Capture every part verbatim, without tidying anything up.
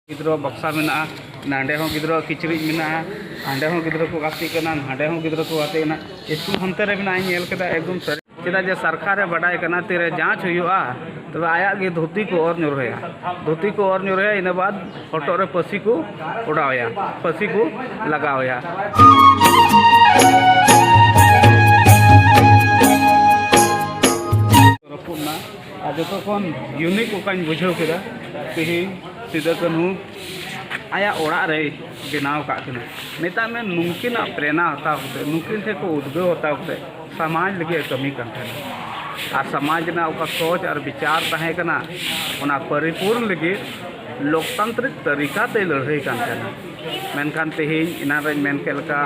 ᱜᱤᱫᱽᱨᱟᱹ ᱵᱟᱠᱥᱟ ᱢᱮᱱᱟᱜᱼᱟ, ᱱᱟᱸᱰᱮ ᱦᱚᱸ ᱜᱤᱫᱽᱨᱟᱹ ᱠᱤᱪᱨᱤᱡ ᱢᱮᱱᱟᱜᱼᱟ, ᱦᱟᱸᱰᱮ ᱦᱚᱸ ᱜᱤᱫᱽᱨᱟᱹ ᱠᱚ ᱜᱟᱛᱮᱜ ᱠᱟᱱᱟ, ᱱᱟᱸᱰᱮ ᱦᱚᱸ ᱜᱤᱫᱽᱨᱟᱹ ᱠᱚ ᱜᱟᱛᱮᱜ ᱠᱟᱱᱟ᱾ ᱥᱠᱩᱞ ᱦᱟᱱᱛᱮ ᱨᱮ ᱢᱮᱱᱟᱜᱼᱟ, ᱤᱧ ᱧᱮᱞ ᱠᱮᱫᱟ, ᱮᱠᱫᱚᱢ ᱥᱟᱹᱨᱤ᱾ ᱪᱮᱫᱟᱜ ᱡᱮ ᱥᱚᱨᱠᱟᱨᱮ ᱵᱟᱰᱟᱭ ᱠᱟᱱᱟ ᱛᱤᱨᱮ ᱡᱟᱸᱪ ᱦᱩᱭᱩᱜᱼᱟ, ᱛᱚᱵᱮ ᱟᱭᱟᱜ ᱜᱮ ᱫᱷᱩᱛᱤ ᱠᱚ ᱚᱨ ᱧᱩᱨᱦᱟᱹᱭᱟ, ᱫᱷᱩᱛᱤ ᱠᱚ ᱚᱨ ᱧᱩᱨᱦᱟᱹᱭᱟ, ᱤᱱᱟᱹ ᱵᱟᱫ ᱦᱚᱴᱚᱜ ᱨᱮ ᱯᱟᱹᱥᱤ ᱠᱚ ᱚᱰᱟᱣ ᱟᱭᱟ, ᱯᱟᱹᱥᱤ ᱠᱚ ᱞᱟᱜᱟᱣ ᱟᱭᱟ᱾ ᱨᱟᱹᱯᱩᱫ ᱮᱱᱟ᱾ ᱟᱨ ᱡᱚᱛᱚ ᱠᱷᱚᱱ ᱤᱭᱩᱱᱤᱠ ᱚᱠᱟᱧ ᱵᱩᱡᱷᱟᱹᱣ ᱠᱮᱫᱟ, ᱛᱮᱦᱮᱧ ᱥᱤᱫᱩ ᱠᱟᱹᱱᱦᱩ ᱟᱭᱟᱜ ᱚᱲᱟᱜ ᱨᱮᱭ ᱵᱮᱱᱟᱣ ᱟᱠᱟᱫ ᱠᱤᱱᱟ᱾ ᱢᱮᱛᱟᱜ ᱢᱮ, ᱱᱩᱝᱠᱤᱱᱟᱜ ᱯᱨᱮᱨᱱᱟ ᱦᱟᱛᱟᱣ ᱠᱟᱛᱮ, ᱱᱩᱠᱤᱱ ᱴᱷᱮᱱ ᱠᱚ ᱩᱫᱽᱜᱟᱹᱣ ᱦᱟᱛᱟᱣ ᱠᱟᱛᱮ ᱥᱚᱢᱟᱡᱽ ᱞᱟᱹᱜᱤᱫ ᱮ ᱠᱟᱹᱢᱤ ᱠᱟᱱ ᱛᱟᱦᱮᱱᱟ᱾ ᱟᱨ ᱥᱚᱢᱟᱡᱽ ᱨᱮᱱᱟᱜ ᱚᱠᱟ ᱥᱚᱪ ᱟᱨ ᱵᱤᱪᱟᱨ ᱛᱟᱦᱮᱸ ᱠᱟᱱᱟ, ᱚᱱᱟ ᱯᱚᱨᱤᱯᱩᱨᱱ ᱞᱟᱹᱜᱤᱫ ᱞᱳᱠᱛᱟᱱᱛᱨᱤᱠ ᱛᱟᱹᱨᱤᱠᱟ ᱛᱮᱭ ᱞᱟᱹᱲᱦᱟᱹᱭ ᱠᱟᱱ ᱛᱟᱦᱮᱱᱟ᱾ ᱢᱮᱱᱠᱷᱟᱱ ᱛᱮᱦᱮᱧ ᱮᱱᱟᱱ ᱨᱮᱧ ᱢᱮᱱ ᱠᱮᱫ ᱞᱮᱠᱟ,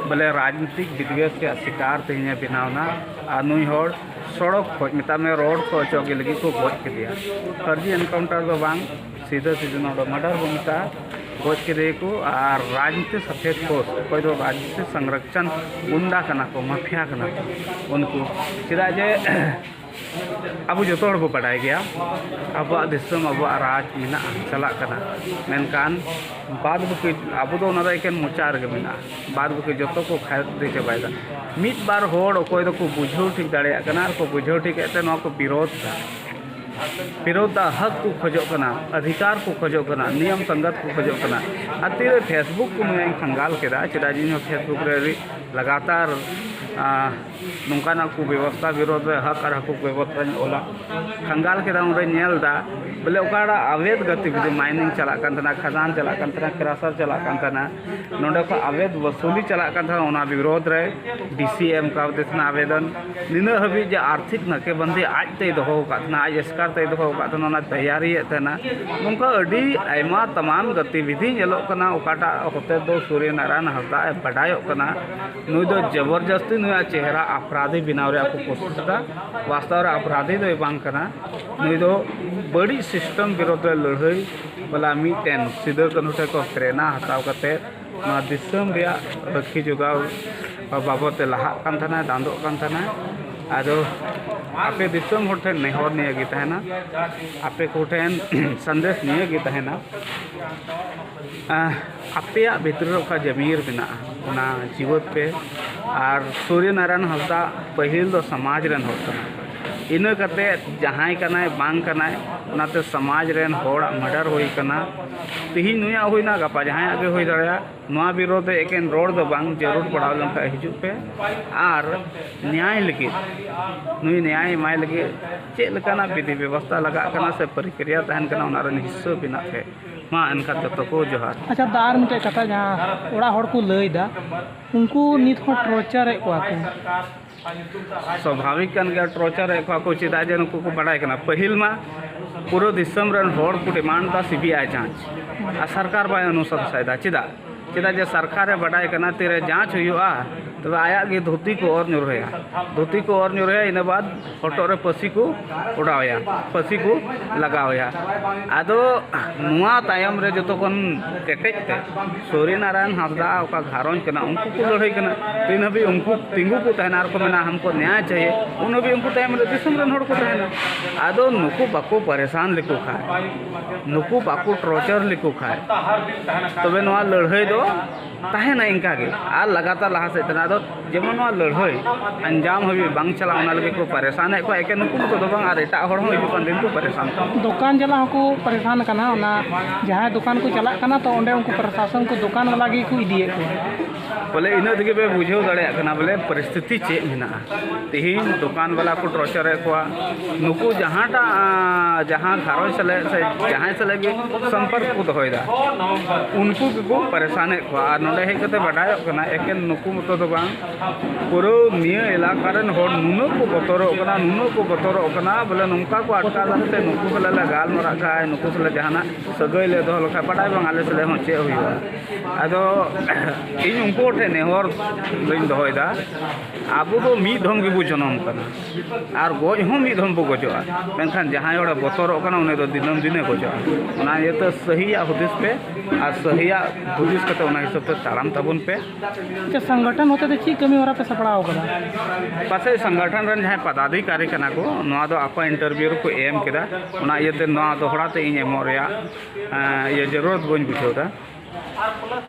ᱵᱚᱞᱮ ᱨᱟᱡᱽᱱᱤᱛᱤᱠ ᱵᱤᱫᱽᱵᱮᱥ ᱨᱮᱭᱟᱜ ᱥᱤᱠᱟᱨ ᱛᱮᱦᱮᱧ ᱮ ᱵᱮᱱᱟᱣ ᱮᱱᱟ᱾ ᱟᱨ ᱱᱩᱭ ᱦᱚᱲ ᱥᱚᱲᱚᱠ ᱠᱷᱚᱡ, ᱢᱮᱛᱟᱜ ᱢᱮ, ᱨᱳᱰ ᱠᱷᱚᱡ ᱚᱪᱚᱜ ᱜᱮ ᱞᱟᱹᱜᱤᱫ ᱠᱚ ᱜᱚᱡ ᱠᱮᱫᱮᱭᱟ᱾ ᱯᱷᱟᱹᱨᱡᱤ ᱮᱱᱠᱟᱣᱩᱱᱴᱟᱨ ᱫᱚ ᱵᱟᱝ, ᱥᱤᱫᱷᱟᱹ ᱥᱤᱫᱷᱟᱹ ᱱᱚᱰᱮ ᱢᱟᱨᱰᱟᱨ ᱵᱚ ᱢᱮᱛᱟᱜᱼᱟ, ᱜᱚᱡ ᱠᱮᱫᱮᱭᱟᱠᱚ᱾ ᱟᱨ ᱨᱟᱡᱽᱱᱤᱛᱤ ᱥᱟᱯᱷᱮᱫ ᱯᱳᱥᱴ, ᱚᱠᱚᱭ ᱫᱚ ᱨᱟᱡᱽᱱᱤᱛᱤ ᱥᱚᱝᱨᱚᱠᱪᱷᱚᱱ ᱜᱩᱱᱰᱟ ᱠᱟᱱᱟ ᱠᱚ, ᱢᱟᱯᱷᱤᱭᱟ ᱠᱟᱱᱟ ᱠᱚ ᱩᱱᱠᱩ᱾ ᱪᱮᱫᱟᱜ ᱡᱮ ᱟᱵᱚ ᱡᱚᱛᱚ ᱦᱚᱲ ᱵᱚ ᱵᱟᱰᱟᱭ ᱜᱮᱭᱟ, ᱟᱵᱚᱣᱟᱜ ᱫᱤᱥᱚᱢ, ᱟᱵᱚᱣᱟᱜ ᱨᱟᱡᱽ ᱢᱮᱱᱟᱜᱼᱟ, ᱪᱟᱞᱟᱜ ᱠᱟᱱᱟ, ᱢᱮᱱᱠᱷᱟᱱ ᱵᱟᱫ ᱵᱟᱹᱠᱤ ᱟᱵᱚ ᱫᱚ ᱚᱱᱟ ᱫᱚ ᱮᱠᱮᱱ ᱢᱚᱪᱟ ᱨᱮᱜᱮ ᱢᱮᱱᱟᱜᱼᱟ, ᱵᱟᱫ ᱵᱟᱹᱠᱤ ᱡᱚᱛᱚ ᱠᱚ ᱠᱷᱟᱹᱨᱫᱤ ᱪᱟᱵᱟᱭᱮᱫᱟ᱾ ᱢᱤᱫ ᱵᱟᱨ ᱦᱚᱲ ᱚᱠᱚᱭ ᱫᱚᱠᱚ ᱵᱩᱡᱷᱟᱹᱣ ᱴᱷᱤᱠ ᱫᱟᱲᱮᱭᱟᱜ ᱠᱟᱱᱟ ᱟᱨ ᱠᱚ ᱵᱩᱡᱷᱟᱹᱣ ᱴᱷᱤᱠᱮᱫ ᱛᱮ ᱱᱚᱣᱟ ᱠᱚ ᱵᱤᱨᱳᱫᱷ ᱫᱟ᱾ ᱵᱤᱨᱳᱫᱷ ᱫᱟ, ᱦᱚᱠ ᱠᱚ ᱠᱷᱚᱡᱚᱜ ᱠᱟᱱᱟ, ᱚᱫᱷᱤᱠᱟᱨ ᱠᱚ ᱠᱷᱚᱡᱚᱜ ᱠᱟᱱᱟ, ᱱᱤᱭᱚᱢ ᱥᱚᱝᱜᱚᱛ ᱠᱚ ᱠᱷᱚᱡᱚᱜ ᱠᱟᱱᱟ᱾ ᱟᱨ ᱛᱤᱨᱮ Facebook ᱠᱚ ᱱᱚᱣᱟᱧ ᱠᱷᱟᱸᱜᱟᱞ ᱠᱮᱫᱟ, ᱪᱮᱫᱟᱜ ᱡᱮ ᱤᱧ ᱦᱚᱸ Facebook ᱨᱮ ᱟᱹᱰᱤ ᱞᱟᱜᱟᱛᱟᱨ, ᱟᱸ, ᱱᱚᱝᱠᱟᱱᱟᱜ ᱠᱚ ᱵᱮᱵᱚᱥᱛᱷᱟ ᱵᱤᱨᱳᱫᱷ ᱨᱮ ᱦᱚᱠ ᱟᱨ ᱦᱚᱠᱩᱠ ᱵᱮᱵᱚᱥᱛᱷᱟᱧ ᱚᱞᱟ, ᱠᱷᱟᱸᱜᱟᱞ ᱠᱮᱫᱟ᱾ ᱚᱸᱰᱮᱧ ᱧᱮᱞ ᱮᱫᱟ ᱵᱚᱞᱮ ᱚᱠᱟᱴᱟᱜ ᱟᱵᱮᱫ ᱜᱚᱛᱤᱵᱤᱫᱷᱤ, mining ᱪᱟᱞᱟᱜ ᱠᱟᱱ ᱛᱟᱦᱮᱱᱟ, ᱠᱷᱟᱫᱟᱱ ᱪᱟᱞᱟᱜ ᱠᱟᱱ ᱛᱟᱦᱮᱱᱟ, ᱠᱨᱟᱥᱟᱨ ᱪᱟᱞᱟᱜ ᱠᱟᱱ ᱛᱟᱦᱮᱱᱟ, ᱱᱚᱰᱮ ᱠᱷᱚᱱ ᱟᱵᱮᱫ ᱵᱚᱥᱩᱞᱤ ᱪᱟᱞᱟᱜ ᱠᱟᱱ ᱛᱟᱦᱮᱱᱟ, ᱚᱱᱟ ᱵᱤᱨᱳᱫᱷ ᱨᱮ ᱰᱤ ᱥᱤ ᱮᱢ ᱠᱟᱣᱫᱮ ᱛᱟᱦᱮᱱᱟ ᱟᱵᱮᱫᱚᱱ᱾ ᱱᱤᱱᱟᱹᱜ ᱦᱟᱹᱵᱤᱡ ᱡᱮ ᱟᱨᱛᱷᱤᱠ ᱱᱟᱠᱮᱵᱟᱱᱫᱤ ᱟᱡ ᱛᱮᱭ ᱫᱚᱦᱚ ᱟᱠᱟᱫ ᱛᱟᱦᱮᱱᱟ, ᱟᱡ ᱮᱥᱠᱟᱨ ᱛᱮᱭ ᱫᱚᱦᱚ ᱟᱠᱟᱫ ᱛᱟᱦᱮᱱᱟ, ᱚᱱᱟ ᱛᱮᱭᱟᱨᱤᱭᱮᱫ ᱛᱟᱦᱮᱱᱟ᱾ ᱱᱚᱝᱠᱟ ᱟᱹᱰᱤ ᱟᱭᱢᱟ ᱛᱟᱢᱟᱢ ᱜᱚᱛᱤᱵᱤᱫᱷᱤ ᱧᱮᱞᱚᱜ ᱠᱟᱱᱟ, ᱚᱠᱟᱴᱟᱜ ᱦᱚᱛᱮ ᱫᱚ ᱥᱩᱨᱭᱚ ᱱᱟᱨᱟᱭᱚᱱ ᱦᱟᱸᱥᱫᱟ ᱮ ᱵᱟᱰᱟᱭᱚᱜ ᱠᱟᱱᱟ᱾ ᱱᱩᱭ ᱫᱚ ᱡᱚᱵᱚᱨᱡᱚᱥᱛᱤ ᱱᱩᱭᱟᱜ ᱪᱮᱦᱨᱟ ᱟᱯᱨᱟᱫᱷᱤ ᱵᱮᱱᱟᱣ ᱨᱮᱭᱟᱜ ᱠᱚ ᱠᱳᱥᱤᱥ ᱮᱫᱟ᱾ ᱵᱟᱥᱛᱚᱵ ᱨᱮ ᱟᱯᱨᱟᱫᱷᱤ ᱫᱚᱭ ᱵᱟᱝ ᱠᱟᱱᱟ᱾ ᱱᱩᱭ ᱫᱚ ᱵᱟᱹᱲᱤᱡ ᱥᱤᱥᱴᱮᱢ ᱵᱤᱨᱳᱫᱷ ᱨᱮ ᱞᱟᱹᱲᱦᱟᱹᱭ ᱵᱟᱞᱟ ᱢᱤᱫᱴᱮᱱ ᱥᱤᱫᱟᱹ ᱠᱟᱹᱱᱦᱩ ᱴᱷᱮᱱ ᱠᱷᱚᱱ ᱯᱨᱮᱨᱱᱟ ᱦᱟᱛᱟᱣ ᱠᱟᱛᱮ ᱱᱚᱣᱟ ᱫᱤᱥᱚᱢ ᱨᱮᱭᱟᱜ ᱨᱟᱹᱠᱷᱤ ᱡᱚᱜᱟᱣ ᱵᱟᱵᱚᱫ ᱛᱮ ᱞᱟᱦᱟᱜ ᱠᱟᱱ ᱛᱟᱦᱮᱱᱟ, ᱫᱟᱸᱫᱚᱜ ᱠᱟᱱ ᱛᱟᱦᱮᱱᱟ᱾ ᱟᱫᱚ ᱟᱯᱮ ᱫᱤᱥᱚᱢ ᱦᱚᱲ ᱴᱷᱮᱱ ᱱᱮᱦᱚᱨ ᱱᱤᱭᱟᱹ ᱜᱮ ᱛᱟᱦᱮᱱᱟ, ᱟᱯᱮ ᱠᱚᱴᱷᱮᱱ ᱥᱟᱸᱫᱮᱥ ᱱᱤᱭᱟᱹ ᱜᱮ ᱛᱟᱦᱮᱱᱟ, ᱟᱸ, ᱟᱯᱮᱭᱟᱜ ᱵᱷᱤᱛᱨᱤ ᱨᱮ ᱚᱠᱟ ᱡᱟᱹᱢᱤᱨ ᱢᱮᱱᱟᱜᱼᱟ, ᱚᱱᱟ ᱡᱤᱣᱮᱫ ᱯᱮ᱾ ᱟᱨ ᱥᱩᱨᱭᱚ ᱱᱟᱨᱟᱭᱚᱱ ᱦᱟᱸᱥᱫᱟ ᱯᱟᱹᱦᱤᱞ ᱫᱚ ᱥᱚᱢᱟᱡᱽ ᱨᱮᱱ ᱦᱚᱲ ᱠᱟᱱᱟ, ᱤᱱᱟᱹ ᱠᱟᱛᱮ ᱡᱟᱦᱟᱸᱭ ᱠᱟᱱᱟᱭ ᱵᱟᱝ ᱠᱟᱱᱟᱭ, ᱚᱱᱟᱛᱮ ᱥᱚᱢᱟᱡᱽ ᱨᱮᱱ ᱦᱚᱲᱟᱜ ᱢᱟᱨᱰᱟᱨ ᱦᱩᱭ ᱠᱟᱱᱟ᱾ ᱛᱤᱦᱤᱧ ᱱᱩᱭᱟᱜ ᱦᱩᱭᱱᱟ, ᱜᱟᱯᱟ ᱡᱟᱦᱟᱸᱭᱟᱜ ᱜᱮ ᱦᱩᱭ ᱫᱟᱲᱮᱭᱟᱜᱼᱟ᱾ ᱱᱚᱣᱟ ᱵᱤᱨᱳᱫᱷ ᱨᱮ ᱮᱠᱮᱱ ᱨᱚᱲ ᱫᱚ ᱵᱟᱝ, ᱡᱟᱹᱨᱩᱲ ᱯᱟᱲᱟᱣ ᱞᱮᱱᱠᱷᱟᱱ ᱦᱤᱡᱩᱜ ᱯᱮ ᱟᱨ ᱱᱮᱭᱟᱭ ᱞᱟᱹᱜᱤᱫ, ᱱᱩᱭ ᱱᱮᱭᱟᱭ ᱮᱢᱟᱭ ᱞᱟᱹᱜᱤᱫ ᱪᱮᱫ ᱞᱮᱠᱟᱱᱟᱜ ᱵᱤᱫᱷᱤ ᱵᱮᱵᱚᱥᱛᱷᱟ ᱞᱟᱜᱟᱜ ᱠᱟᱱᱟ ᱥᱮ ᱯᱨᱚᱠᱨᱤᱭᱟ ᱛᱟᱦᱮᱱ ᱠᱟᱱᱟ, ᱚᱱᱟ ᱨᱮᱱ ᱦᱤᱥᱟᱹ ᱵᱮᱱᱟᱜ ᱯᱮ᱾ ᱢᱟ ᱮᱱᱠᱷᱟᱱ ᱡᱚᱛᱚ ᱠᱚ ᱡᱚᱦᱟᱨ᱾ ᱟᱪᱪᱷᱟ, ᱫᱟ, ᱟᱨ ᱢᱤᱫᱴᱮᱡ ᱠᱟᱛᱷᱟ, ᱡᱟᱦᱟᱸ ᱚᱲᱟᱜ ᱦᱚᱲ ᱠᱚ ᱞᱟᱹᱭ ᱮᱫᱟ, ᱩᱱᱠᱩ ᱱᱤᱛ ᱦᱚᱸ ᱴᱚᱨᱪᱟᱨᱮᱫ ᱠᱚᱣᱟ ᱠᱚ᱾ ᱥᱟᱵᱷᱟᱵᱤᱠ ᱠᱟᱱ ᱜᱮᱭᱟ, ᱴᱚᱨᱪᱟᱨᱮᱫ ᱠᱚᱣᱟ ᱠᱚ᱾ ᱪᱮᱫᱟᱜ ᱡᱮ ᱱᱩᱠᱩ ᱠᱚ ᱵᱟᱰᱟᱭ ᱠᱟᱱᱟ, ᱯᱟᱹᱦᱤᱞ ᱢᱟ ᱯᱩᱨᱟᱹ ᱫᱤᱥᱚᱢ ᱨᱮᱱ ᱦᱚᱲ ᱠᱚ ᱰᱤᱢᱟᱱᱰ ᱮᱫᱟ ᱥᱤ ᱵᱤ ᱟᱭ ᱡᱟᱸᱪ, ᱟᱨ ᱥᱚᱨᱠᱟᱨ ᱵᱟᱭ ᱚᱱᱩᱥᱚᱝᱥᱟᱭᱮᱫᱟ᱾ ᱪᱮᱫᱟᱜ? ᱪᱮᱫᱟᱜ ᱡᱮ ᱥᱚᱨᱠᱟᱨᱮ ᱵᱟᱰᱟᱭ ᱠᱟᱱᱟ ᱛᱤᱨᱮ ᱡᱟᱸᱪ ᱦᱩᱭᱩᱜᱼᱟ, ᱛᱚᱵᱮ ᱟᱭᱟᱜ ᱜᱮ ᱫᱷᱩᱛᱤ ᱠᱚ ᱚᱨ ᱧᱩᱨᱦᱟᱹᱭᱟ᱾ ᱫᱷᱩᱛᱤ ᱠᱚ ᱚᱨ ᱧᱩᱨᱦᱟᱹᱭᱟ, ᱤᱱᱟᱹ ᱵᱟᱫ ᱦᱚᱴᱚᱜ ᱨᱮ ᱯᱟᱹᱥᱤ ᱠᱚ ᱚᱰᱟᱣᱮᱭᱟ, ᱯᱟᱹᱥᱤ ᱠᱚ ᱞᱟᱜᱟᱣᱮᱭᱟ᱾ ᱟᱫᱚ ᱱᱚᱣᱟ ᱛᱟᱭᱚᱢ ᱨᱮ ᱡᱚᱛᱚ ᱠᱷᱚᱱ ᱠᱮᱴᱮᱡ ᱛᱮ ᱥᱩᱨᱭᱚ ᱱᱟᱨᱟᱭᱚᱱ ᱦᱟᱸᱥᱫᱟ ᱚᱠᱟ ᱜᱷᱟᱨᱚᱸᱡᱽ ᱠᱟᱱᱟ, ᱩᱱᱠᱩ ᱠᱚ ᱞᱟᱹᱲᱦᱟᱹᱭ ᱠᱟᱱᱟ᱾ ᱛᱤᱱ ᱦᱟᱹᱵᱤᱡ ᱩᱱᱠᱩ ᱛᱤᱸᱜᱩ ᱠᱚ ᱛᱟᱦᱮᱱᱟ ᱟᱨ ᱠᱚ ᱢᱮᱱᱟ, "ᱦᱟᱢᱠᱚ ᱱᱮᱭᱟᱭ ᱪᱟᱦᱤᱭᱮ", ᱩᱱ ᱦᱟᱹᱵᱤᱡ ᱩᱱᱠᱩ ᱛᱟᱭᱚᱢ ᱨᱮ ᱫᱤᱥᱚᱢ ᱨᱮᱱ ᱦᱚᱲ ᱠᱚ ᱛᱟᱦᱮᱱᱟ᱾ ᱟᱫᱚ ᱱᱩᱠᱩ ᱵᱟᱠᱚ ᱯᱟᱨᱮᱥᱟᱱ ᱞᱮᱠᱚ ᱠᱷᱟᱱ, ᱱᱩᱠᱩ ᱵᱟᱠᱚ ᱴᱚᱨᱪᱟᱨ ᱞᱮᱠᱚ ᱠᱷᱟᱱ, ᱛᱚᱵᱮ ᱱᱚᱣᱟ ᱞᱟᱹᱲᱦᱟᱹᱭ ᱫᱚ ᱛᱟᱦᱮᱱᱟ ᱤᱱᱠᱟ ᱜᱮ, ᱟᱨ ᱞᱟᱜᱟᱛᱟᱨ ᱞᱟᱦᱟ ᱥᱮᱫ ᱛᱟᱦᱮᱱᱟ᱾ ᱟᱫᱚ ᱡᱮᱢᱚᱱ ᱱᱚᱣᱟ ᱞᱟᱹᱲᱦᱟᱹᱭ ᱟᱧᱡᱟᱢ ᱦᱟᱹᱵᱤᱡ ᱵᱟᱝ ᱪᱟᱞᱟᱜ, ᱚᱱᱟ ᱞᱟᱹᱜᱤᱫ ᱠᱚ ᱯᱟᱨᱮᱥᱟᱱᱮᱫ ᱠᱚᱣᱟ᱾ ᱮᱠᱮᱱ ᱱᱩᱠᱩ ᱢᱚᱛᱚ ᱫᱚ ᱵᱟᱝ, ᱟᱨ ᱮᱴᱟᱜ ᱦᱚᱲ ᱦᱚᱸ ᱦᱤᱡᱩᱜ ᱠᱟᱱ ᱫᱤᱱ ᱠᱚ ᱯᱟᱨᱮᱥᱟᱱ ᱠᱚᱣᱟ᱾ ᱫᱚᱠᱟᱱ ᱪᱟᱞᱟᱜ ᱦᱚᱸᱠᱚ ᱯᱟᱨᱮᱥᱟᱱ ᱠᱟᱱᱟ, ᱚᱱᱟ ᱡᱟᱦᱟᱸᱭ ᱫᱚᱠᱟᱱ ᱠᱚ ᱪᱟᱞᱟᱜ ᱠᱟᱱᱟ, ᱛᱚ ᱚᱸᱰᱮ ᱩᱱᱠᱩ ᱯᱨᱚᱥᱟᱥᱚᱱ ᱠᱚ ᱫᱚᱠᱟᱱ ᱵᱟᱞᱟ ᱜᱮᱠᱚ ᱤᱫᱤᱭᱮᱫ ᱠᱚᱣᱟ᱾ ᱵᱚᱞᱮ ᱤᱱᱟᱹ ᱛᱮᱜᱮ ᱯᱮ ᱵᱩᱡᱷᱟᱹᱣ ᱫᱟᱲᱮᱭᱟᱜ ᱠᱟᱱᱟ ᱵᱚᱞᱮ ᱯᱚᱨᱤᱥᱛᱷᱤᱛᱤ ᱪᱮᱫ ᱢᱮᱱᱟᱜᱼᱟ᱾ ᱛᱤᱦᱤᱧ ᱫᱚᱠᱟᱱ ᱵᱟᱞᱟ ᱠᱚ ᱴᱚᱨᱪᱟᱨᱮᱫ ᱠᱚᱣᱟ, ᱱᱩᱠᱩ ᱡᱟᱦᱟᱸᱴᱟᱜ, ᱟᱸ, ᱡᱟᱦᱟᱸ ᱜᱷᱟᱨᱚᱸᱡᱽ ᱥᱟᱞᱟᱜ ᱥᱮ ᱡᱟᱦᱟᱸᱭ ᱥᱟᱞᱟᱜ ᱜᱮ ᱥᱚᱢᱯᱚᱨᱠ ᱠᱚ ᱫᱚᱦᱚᱭᱮᱫᱟ, ᱩᱱᱠᱩ ᱜᱮᱠᱚ ᱯᱟᱨᱮᱥᱟᱱᱮᱫ ᱠᱚᱣᱟ᱾ ᱟᱨ ᱱᱚᱰᱮ ᱦᱮᱡ ᱠᱟᱛᱮ ᱵᱟᱰᱟᱭᱚᱜ ᱠᱟᱱᱟ, ᱮᱠᱮᱱ ᱱᱩᱠᱩ ᱢᱚᱛᱚ ᱫᱚ ᱵᱟᱝ, ᱯᱩᱨᱟᱹ ᱱᱤᱭᱟᱹ ᱮᱞᱟᱠᱟ ᱨᱮᱱ ᱦᱚᱲ ᱱᱩᱱᱟᱹᱜ ᱠᱚ ᱵᱚᱛᱚᱨᱚᱜ ᱠᱟᱱᱟ, ᱱᱩᱱᱟᱹᱜ ᱠᱚ ᱵᱚᱛᱚᱨᱚᱜ ᱠᱟᱱᱟ, ᱵᱚᱞᱮ ᱱᱚᱝᱠᱟ ᱠᱚ ᱟᱴᱠᱟᱣ ᱫᱟᱲᱮ ᱛᱮ ᱱᱩᱠᱩ ᱥᱟᱞᱟᱜ ᱞᱮ ᱜᱟᱞᱢᱟᱨᱟᱜ ᱠᱷᱟᱡ, ᱱᱩᱠᱩ ᱥᱟᱞᱟᱜ ᱡᱟᱦᱟᱱᱟᱜ ᱥᱟᱹᱜᱟᱹᱭ ᱞᱮ ᱫᱚᱦᱚ ᱞᱮᱠᱷᱟᱡ, ᱵᱟᱰᱟᱭ ᱵᱟᱝ ᱟᱞᱮ ᱥᱟᱞᱟᱜ ᱦᱚᱸ ᱪᱮᱫ ᱦᱩᱭᱩᱜᱼᱟ᱾ ᱟᱫᱚ ᱤᱧ ᱩᱱᱠᱩ ᱴᱷᱮᱱ ᱱᱮᱦᱚᱨ ᱫᱚᱧ ᱫᱚᱦᱚᱭᱮᱫᱟ, ᱟᱵᱚ ᱫᱚ ᱢᱤᱫ ᱫᱷᱚᱢ ᱜᱮᱵᱚ ᱡᱚᱱᱚᱢ ᱠᱟᱱᱟ ᱟᱨ ᱜᱚᱡ ᱦᱚᱸ ᱢᱤᱫ ᱫᱷᱚᱢ ᱵᱚ ᱜᱚᱡᱚᱜᱼᱟ᱾ ᱢᱮᱱᱠᱷᱟᱱ ᱡᱟᱦᱟᱸᱭ ᱦᱚᱲᱮ ᱵᱚᱛᱚᱨᱚᱜ ᱠᱟᱱᱟ, ᱩᱱᱤ ᱫᱚ ᱫᱤᱱᱟᱹᱢ ᱫᱤᱱᱮ ᱜᱚᱡᱚᱜᱼᱟ᱾ ᱚᱱᱟ ᱤᱭᱟᱹᱛᱮ ᱥᱟᱹᱦᱤᱭᱟᱜ ᱦᱩᱫᱤᱥ ᱯᱮ ᱟᱨ ᱥᱟᱹᱦᱤᱭᱟᱜ ᱦᱩᱫᱤᱥ ᱠᱟᱛᱮ ᱚᱱᱟ ᱦᱤᱥᱟᱹᱵ ᱛᱮ ᱛᱟᱲᱟᱢ ᱛᱟᱵᱚᱱ ᱯᱮ᱾ ᱟᱪᱪᱷᱟ, ᱥᱚᱝᱜᱚᱴᱷᱚᱱ ᱦᱚᱛᱮ ᱪᱮᱫ ᱠᱟᱹᱢᱤ ᱦᱚᱨᱟ ᱯᱮ ᱥᱟᱯᱲᱟᱣ ᱠᱟᱫᱟ? ᱯᱟᱥᱮᱡ ᱥᱚᱝᱜᱚᱴᱷᱚᱱ ᱨᱮᱱ ᱡᱟᱦᱟᱸᱭ ᱯᱚᱫᱟᱫᱷᱤᱠᱟᱨᱤ ᱠᱟᱱᱟ ᱠᱚ, ᱱᱚᱣᱟ ᱫᱚ ᱟᱠᱚᱣᱟᱜ ᱤᱱᱴᱟᱨᱵᱷᱤᱭᱩ ᱨᱮᱠᱚ ᱮᱢ ᱠᱮᱫᱟ, ᱚᱱᱟ ᱤᱭᱟᱹᱛᱮ ᱱᱚᱣᱟ ᱫᱚᱦᱲᱟ ᱛᱮ ᱤᱧ ᱮᱢᱚᱜ ᱨᱮᱭᱟᱜ, ᱮᱸ, ᱤᱭᱟᱹ ᱡᱟᱹᱨᱩᱲᱟᱛ ᱵᱟᱹᱧ ᱵᱩᱡᱷᱟᱹᱣ ᱮᱫᱟ᱾